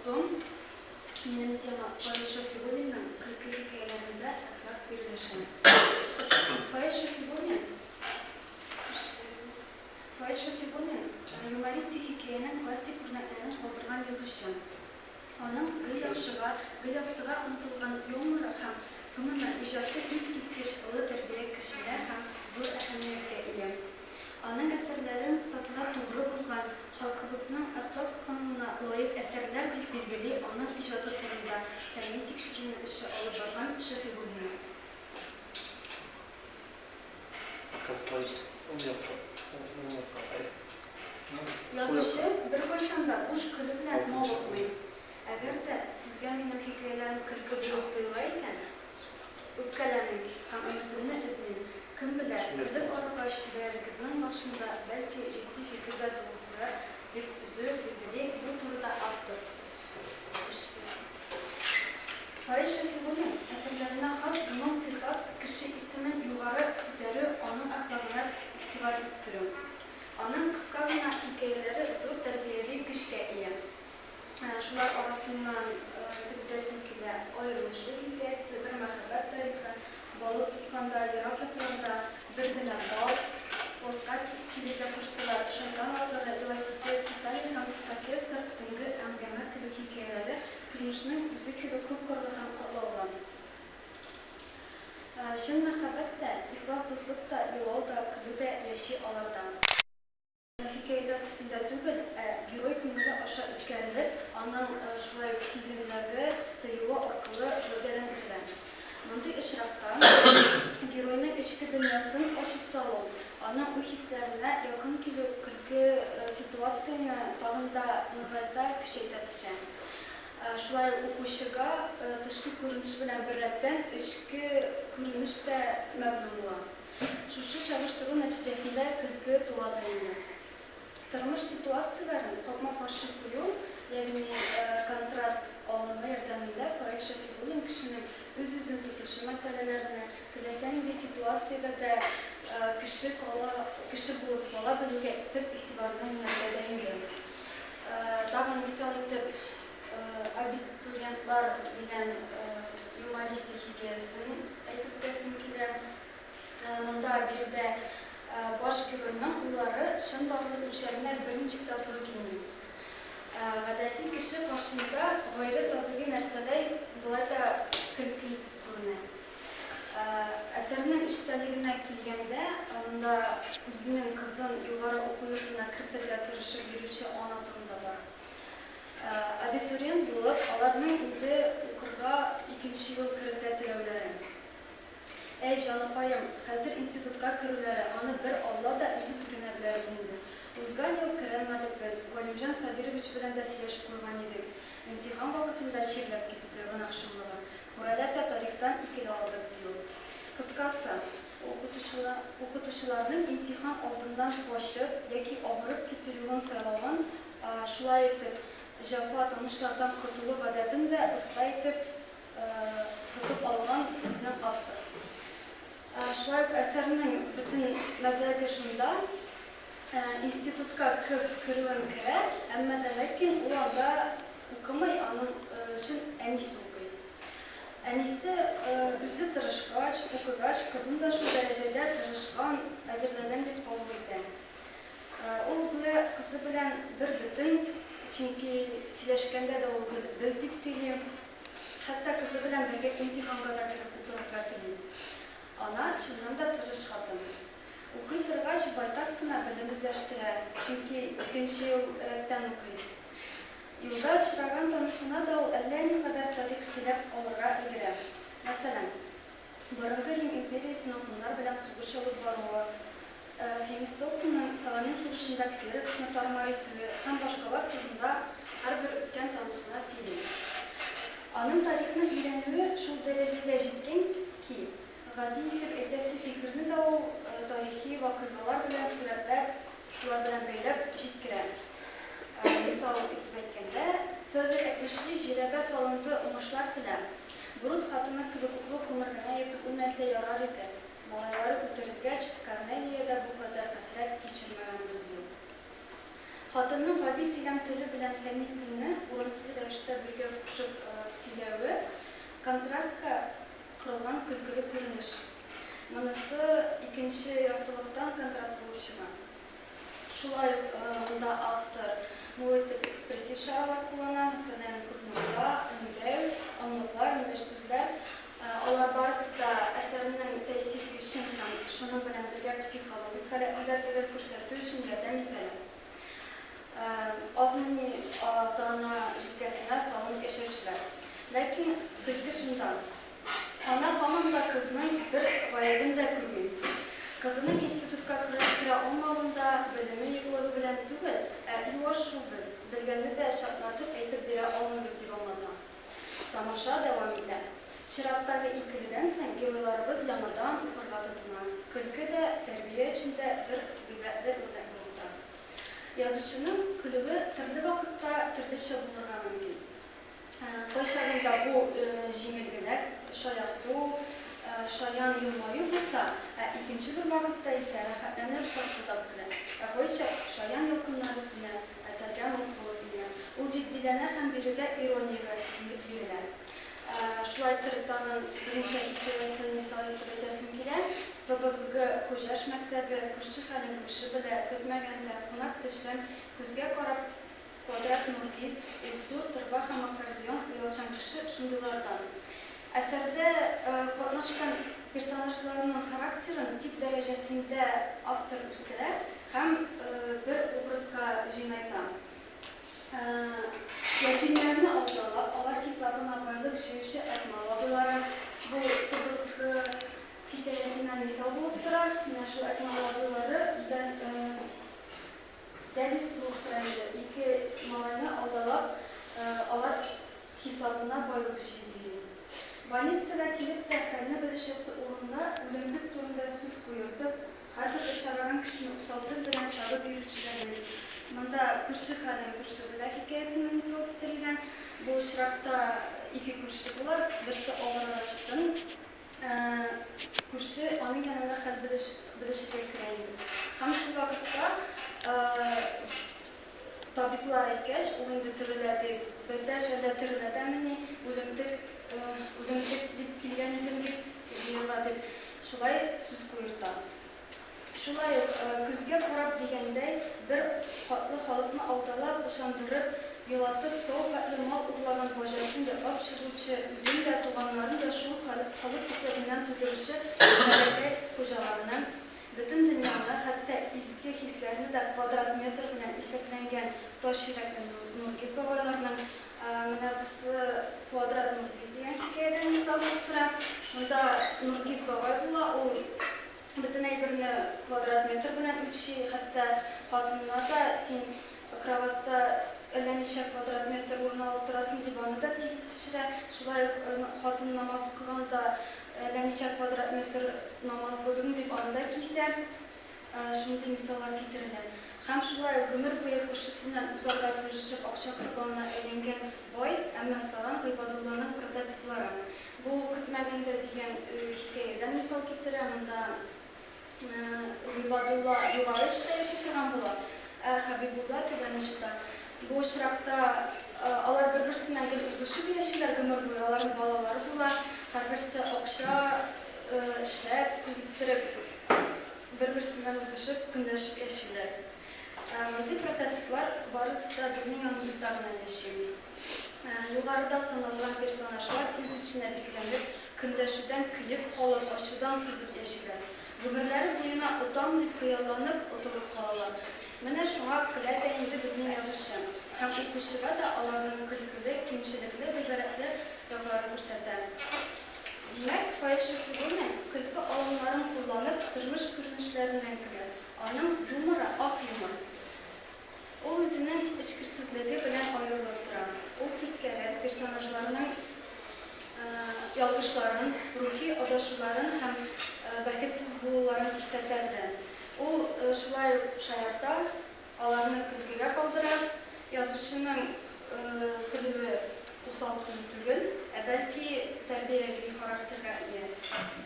соң, минем тема, Фаил Шәфигуллинның көлке хикәяләрендә әхлак бирелеше. Фаил Шәфигуллин, Фаил Шәфигуллин, юмористик хикәянең классик үрнәкләрен калдырган язучы. Аның гел яхшыга, гел яктыга омтылган юморы һәм, гомумән, иҗаты искиткеч олы тәрбия көченә һәм зур әһәмияткә ия. Аның әсәрләрен сатуда тугры булган, халкыбызның әхлак канунына лаек әсәрләр дип билгели аның иҗаты турында фәнни-тикшеренү эше алып барган Шәфигуллина. Язучы беркайчан да буш көлү белән мавыкмый. Әгәр дә сезгә минем хикәяләрем көлке булып тоела икән, үпкәләмим һәм өметемне өзмим. Кем белә, көлеп арыгач, берәрегезнең башында, бәлки, җитди фикер дә туып куяр, дип үзе билгели бу турыда автор. Фаил Шәфигуллин әсәрләренә хас гомум сыйфат, кеше исемен югары күтәрү, аның әхлагына игътибар иттерү. Аның кыска гына хикәяләре зур тәрбияви көчкә ия. Шулар арасыннан әйтеп үтәсем килә, Аерылышу хикәясе, Бер мәхәббәт тарихы, Балык тотканда, Ерак якларда, Бер генә бал, Портка килеп ятыштылар, Шайтан алгыры, Велосипед, Хисами һәм профессор, Төнге әңгәмә кебек хикәяләре тормышның үзе кебек күпкырлы һәм катлаулы. Чын мәхәббәт тә, ихлас дуслык та, елау да, көлү дә яши аларда. Хикәяләр төсендә түгел, ә герой күңеле аша үткәрелеп, аның шулай ук сиземләве, тоюы аркылы гәүдәләндерелә. Мондый очракта геройның эчке дөньясын ачып салу, аның уй-хисләренә якын килү көлке ситуацияне тагын да ныгайта, көчәйтә төшә. Шулай ук укучыга тышкы күренеш белән беррәттән эчке күренеш тә мәгълүм була. Шушы чагыштыру нәтиҗәсендә көлке туа да инде. Тормыш ситуацияләрен капма-каршы кую, ягъни контраст алымы ярдәмендә Фаил Шәфигуллин кешенең үз-үзен тотышы мәсьәләләренә, теләсә нинди ситуациядә дә кеше кала, кеше булып кала белүгә төп игътибарны юнәлтә дә инде. Тагын мисал итеп Абитуриентлар дигән юмористик хикәясен әйтеп үтәсем килә. Монда биредә баш геройның уйлары чынбарлык үлчәвенә берничек тә туры килми. Гадәти кеше каршында гайре табигый нәрсәдәй болай да көлке итеп күренә. Әсәрнең эчтәлегенә килгәндә, монда үзенең кызын югары уку йортына кертергә тырышып йөрүче ана турында бара. Абитуриент булып, аларның инде укырга икенче ел керергә теләүләре. Әй, җаныкаем, хәзер институтка керүләре, аны бер Алла да, үзебез генә беләбез инде. Узган ел керәлмәдек без, Галимҗан Сабирович белән дә сөйләшеп куйган идек. Имтихан вакытында чирләп китте, гөнаһ шомлыгы. Күрәләтә тарихтан икеле алдык, ди ул. Кыскасы, укытучыларның имтихан алдыннан качып яки авырып китү юлын сайлавын, шулай итеп, җәфа, танышлардан котылу гадәтен дә оста итеп тотып алган безнең автор. Шулай ук әсәрнең бөтен мәзәге шунда, институтка кыз керүен керә, әмма дә ләкин ул анда укымый, аның өчен әнисе укый. Әнисе үзе тырышкач, укыгач, кызын да шул дәрәҗәдә тырышкан, әзерләгән дип кабул итә. Ул гүя кызы белән бер бөтен, чөнки сөйләшкәндә дә ул гел без дип сөйли. Хәтта кызы белән бергә имтиханга да кереп утырырга тели. Ана, чыннан да тырыш хатын. Укый торгач, байтак кына белем үзләштерә, чөнки икенче ел рәттән укый. Юлда очраган танышына да ул әллә никадәр тарих сөйләп алырга өлгерә. Мәсәлән. Борынгы Рим империясенең һуннар белән сугыш алып баруы, Фемистоклның Саламин сугышында Ксероксны тар-мар итүе һәм башкалар турында һәрбер үткән танышына сөйли. Аның тарихны өйрәнүе шул дәрәҗәгә җиткән ки, гади итеп әйтәсе фикерне дә ул тарихи вакыйгалар белән сурәтләп, шулар белән бәйләп җиткерә. Мисал итеп әйткәндә, Цезарь әйтмешли, жирәбә салынды, уңышлар теләп. Брут хатыны кебек утлы күмер генә йотып үлмәсә ярар иде. Малайлары үтерелгәч, Корнелия дә бу кадәр хәсрәт кичермәгәндер, ди ул. Хатынның гади сөйләм теле белән фәнни телне урынсыз рәвештә бергә кушып сөйләве, контрастка корылган көлкеле күренеш. Монысы икенче яссылыктан контраст булып чыга. Шулай ук монда автор мул итеп экспрессив чаралар куллана, мәсәлән, күп нокта, өндәү, ымлыклар, эндәш сүзләр. Алар барысы да әсәрнең тәэсир көчен һәм шуның белән бергә психологик халәтне дә төгәл күрсәтү өчен ярдәм итәләр. Азмыни ата-ана җилкәсенә салынып яшәүчеләр. Ләкин көлке шунда, ана һаман да кызның бер гаебен дә күрми. Кызының институтка керә алмавын да белеме юклыгы белән түгел, ә юаш шул без, белгәнне дә чатнатып әйтеп бирә алмыйбыз дип аңлата. Тамаша дәвам итә. Чираттагы икеледән соң геройларыбыз яңадан укырга тотына. Көлке дә, тәрбия өчен дә бер гыйбрәтле үрнәк булып тора. Язучының көлүе төрле вакытта төрлечә булырга мөмкин. Кайчагында бу җиңел генә шаярту, шаян елмаю булса, ә икенче бер вакытта исә рәхәтләнеп шаркылдап көлә. Ә кайчак шаян ялкыннары сүнә, Әсәргә моңсулык иңә. Ул җитдиләнә һәм биредә ирониягә өстенлек бирелә. Шулай иттереп, тагын берничә хикәясен мисал итеп әйтәсем килә. Сыбызгы, Хуҗаш мәктәбе, Күрше хәлен күрше белә, Көтмәгәндә, Кунак төшем, Күзгә карап, Квадрат Нургиз, Илсур, Торба һәм аккордеон, Оялчан кеше, шундыйлардан. Әсәрдә катнашкан персонажларның характерын тип дәрәҗәсендә автор үстерә һәм бер образга җыйнайта. Ятимнәрне алдалап, алар хисабына байлык җыючы Әкмал абыйлары, бу сыбызгы хикәясеннән мисал булып тора. Менә шул Әкмал абыйлары белән дәлис булып тора инде. Ике малайны алдалап, алар хисабына байлык җыеп йөри. Больницага килеп тә хәлне белешәсе урында, үлемтек турында сүз куертып, һәрбер очраган кешене усал тел белән чагып йөрүчеләрнең, монда күрше хәлен күрше белә хикәясеннән мисал китерелгән, бу очракта ике күрше була, берсе авырыгачтын, күрше аның янына хәл белешергә керә инде. Һәм шул вакытта Табиблар әйткәч, ул инде терелә дип, бетә, җәлә терелә дәмени, үлемтек, үлемтек дип килгән идем бит, җыерга дип, шулай сүз куерта. Шулай ук, күзгә карап дигәндәй, бер катлы халыкны алдалап, ышандырып, елатып, тау хәтле мал урлаган баҗасын яклап чыгучы, үзен дә, туганнарын да шул халык исәбеннән туйдыручы бәләкәй хуҗаларның, Бөтен дөньяны, хәтта изге хисләрне дә квадрат метр белән исәпләнгән таш йөрәкле Нургиз бабайларның менә бусы Квадрат Нургиз дигән хикәядән мисал булып тора. Монда Нургиз бабай була, ул бөтен әйберне квадрат метр белән үлчи, хәтта хатынына да син кроватьта әллә ничә квадрат метр урын алып торасың дип аны да тиеп төшерә. Шулай ук хатын намаз укыганда әллә ничә квадрат метр намазлыгың дип аны да кисә. Шундый мисаллар китерелә. Һәм шулай ук гомер буе күршесеннән узарга тырышып акча корбанына әйләнгән бай, әмма саран Гыйбадулланың прототиплары. Бу Көтмәгәндә дигән хикәядән мисал китерә. Монда Гыйбадулла югары очта яши торган була, ә Хәбибулла түбән очта. Бу очракта алар бер-берсеннән гел узышып яшиләр гомер буе, аларның балалары була, һәрберсе акча эшләп, күптереп, бер-берсеннән узышып, көнләшеп яшиләр. Мондый прототиплар барысы да безнең яныбызда гына яши. Югарыда саналган персонажлар үз эченә бикләнеп, көндәшүдән көеп калып, ачудан сызып яшиләр. Гомерләре буена отам дип хыялланып, отылып калалар. Менә шуңа көлә дә инде безнең язучы. Һәм укучыга да аларның көлкеле, кимчелекле, гыйбарәтле якларын күрсәтә. Димәк, Фаил Шәфигуллин, көлке алымнарын кулланып, тормыш күренешләреннән көлә. Аның юморы, ак юмор. Ул үзенең эчкерсезлеге белән аерылып тора. Ул тискәре персонажларның ялгышларын, рухи адашуларын һәм бәхетсез булуларын күрсәтә дә. Ул шулай ук шаярта, аларны көлкегә калдыра. Язучының көлүе усал көлү түгел, ә бәлки тәрбияви характерга ия.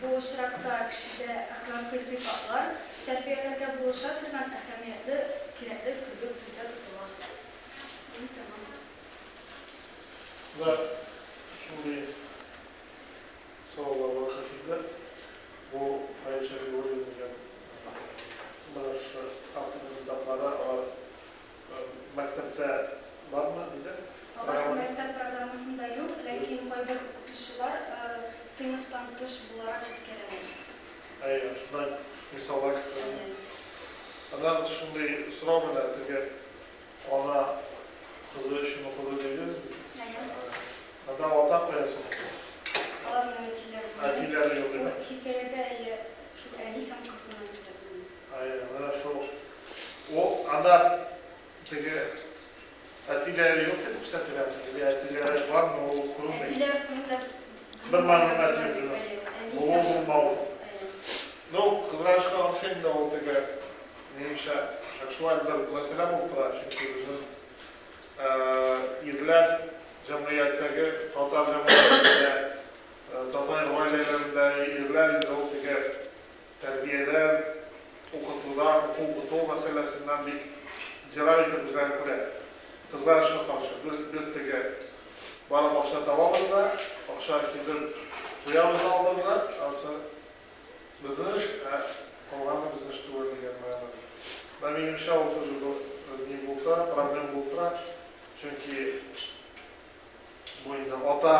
Бу очракта кешедә әхлакый сыйфатлар тәрбияләргә булыша торган әһәмиятле, кирәкле көлү күздә тотыла. Менә шундый сораулар бар килде. Бу Фаил Шәфигуллин дигән менә шушы авторның китаплары алар мәктәптә бармы диде? Алар мәктәп программасында юк, ләкин кайбер укытучылар сыйныфтан тыш буларак үткәрәләр. Әйе, шундай мисаллар китерәләр. Аннан шундый сорау менә теге ана кызы өчен укыды дидегез бит. Әйе. Анда ата кая соң? Аларның әтиләре булмый. Әтиләре юк иде. Ул хикәядә әйе, шул әни һәм кыз гына сөйләп. Әйе, менә шул. Ул анда теге әтиләре юк дип күрсәтелә, или әтиләре бармы, ул күренми. Әтиләр турында бер мәгълүмат юк. Булу булмау. Ну, кызганычка каршы инде ул теге, минемчә, актуаль бер мәсьәлә булып тора, чөнки безнең ирләр җәмгыятьтәге, татар җәмгыятендә, татар гаиләләрендә ирләр инде ул теге тәрбиядән, укытудан, уку-укыту мәсьәләсеннән бик ерак итеп үзләрен күрә. Кызганычка каршы, без теге барып акча табабыз да, акча китереп куябыз да алдыгызга, анысы безнең эш, ә калганы безнең эш түгел дигән мәгънәдә. Менә минемчә, ул тоже бер ни булып тора, проблема булып тора. Чөнки бу инде ата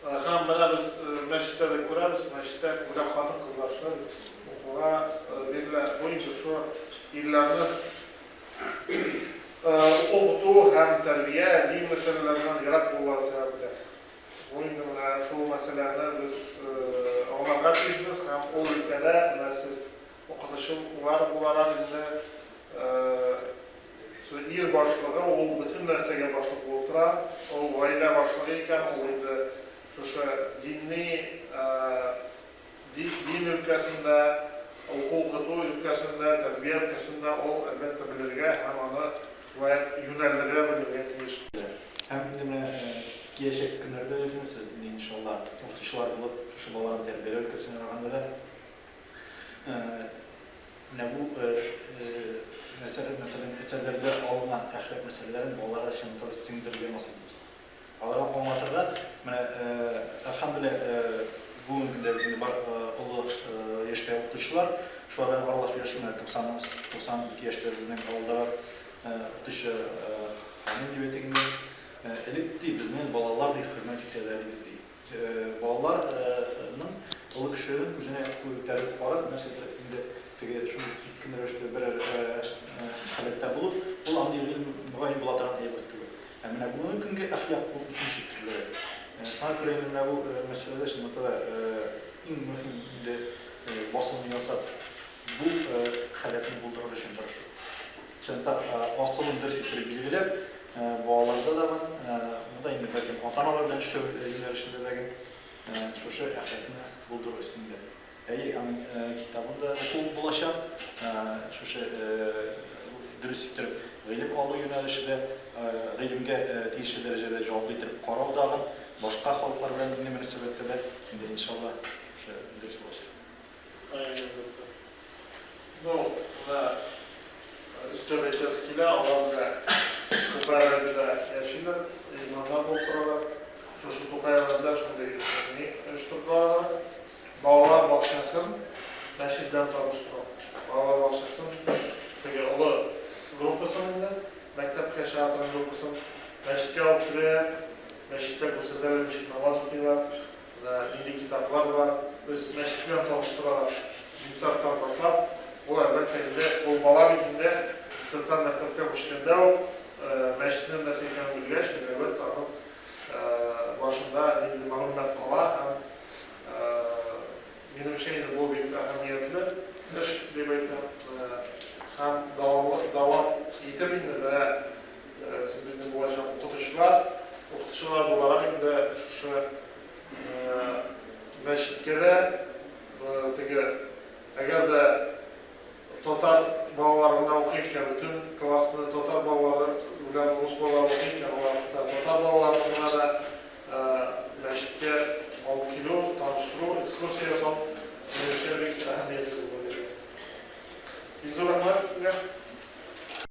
һәм менә без мәчеттә дә күрәбез, мәчеттә күбрәк хатын-кызлар шулай бит укуга бирелә. Бу инде шул ирләрне уку-укыту һәм тәрбия, дин мәсьәләләреннән ерак булулары сәбәпле. Бу инде менә шул мәсьәләне без аңларга тиешбез һәм ул өлкәдә менә сез укытучылар буларак инде ир башлыгы ул бөтен нәрсәгә башлык булып тора. Ул гаилә башлыгы икән, ул инде шушы динни дин өлкәсендә, уку-укыту өлкәсендә, тәрбия өлкәсендә ул, әлбәттә, белергә һәм аны шулай ук юнәлдерә белергә тиеш. Һәм инде менә киләчәк көннәрдә дә сез инде, иншалла, укытучылар булып, шушы балаларны тәрбияләү өлкәсенә барганда да менә бу мәсьәлә, мәсәлән, әсәрләрдә алынган әхлак мәсьәләләрен балаларга чынлыкта да сеңдерергә насыйп булсын. Аларга аңлатырга, менә, әлхәмдүлилләһ, бүгенге көндә бит инде бар олы яшьтәге укытучылар, шулар белән аралашып яшим, менә 90, 92 яшьтә безнең авылда бар укытучы ханым дип әйтик инде. Элек, ди, безне балалар, ди, хөрмәт итәләр иде, ди. Балаларның олы кешенең күзенә күтәреп карап, нәрсәдер инде теге шундый кискен рәвештә берәр халәттә булып, ул андый гыйлем мөгаен була торган әйбер түгел. Ә менә бүгенге көнге әхлак ул икенче төрлерәк. Шуңа күрә инде менә бу мәсьәләдә чынлыкта да иң мөһим инде басымны ясап, бу халәтне булдырыр өчен тырышу. Чынлыкта асылын дөрес иттереп билгеләп, балаларда да монда инде бәлкем ата-аналар белән эшләү юнәлешендә дә шушы әхлакны булдыру өстендә. Әйе, аның китабын да уку булачак. Шушы дөрес иттереп гыйлем алу юнәлеше дә, гыйлемгә тиешле дәрәҗәдә җаваплы иттереп карау дагын, башка халыклар белән дини мөнәсәбәттә дә инде иншалла шушы дөрес булачак. Әлбәттә. Ну, менә өстәп әйтәсе килә, алар менә Тукай районында яшиләр, имамнар булып торалар. Шушы Тукай районында шундый ни оештырдылар алар. Балалар бакчасын мәчет белән таныштыру. Балалар бакчасын, теге олы группасын инде, мәктәпкә чыга торган группасын мәчеткә алып киләләр, мәчеттә күрсәтәләр, ничек намаз укыйлар, менә нинди китаплар бар. То есть мәчет белән таныштыралар. Детсадтан башлап, ул әлбәттә инде, ул бала бит инде детсадтан мәктәпкә күчкәндә үк мәчетнең нәрсә икәнен белгәч, инде әлбәттә аның башында нинди мәгълүмат кала һәм минемчә инде бу бик әһәмиятле эш дип әйтәм. Һәм дәвамлы дәвам итеп инде менә сез безнең булачак укытучылар, укытучылар буларак инде шушы мәчеткә дә теге әгәр дә татар балалары гына укый икән, бөтен классны татар балалары белән рус балалары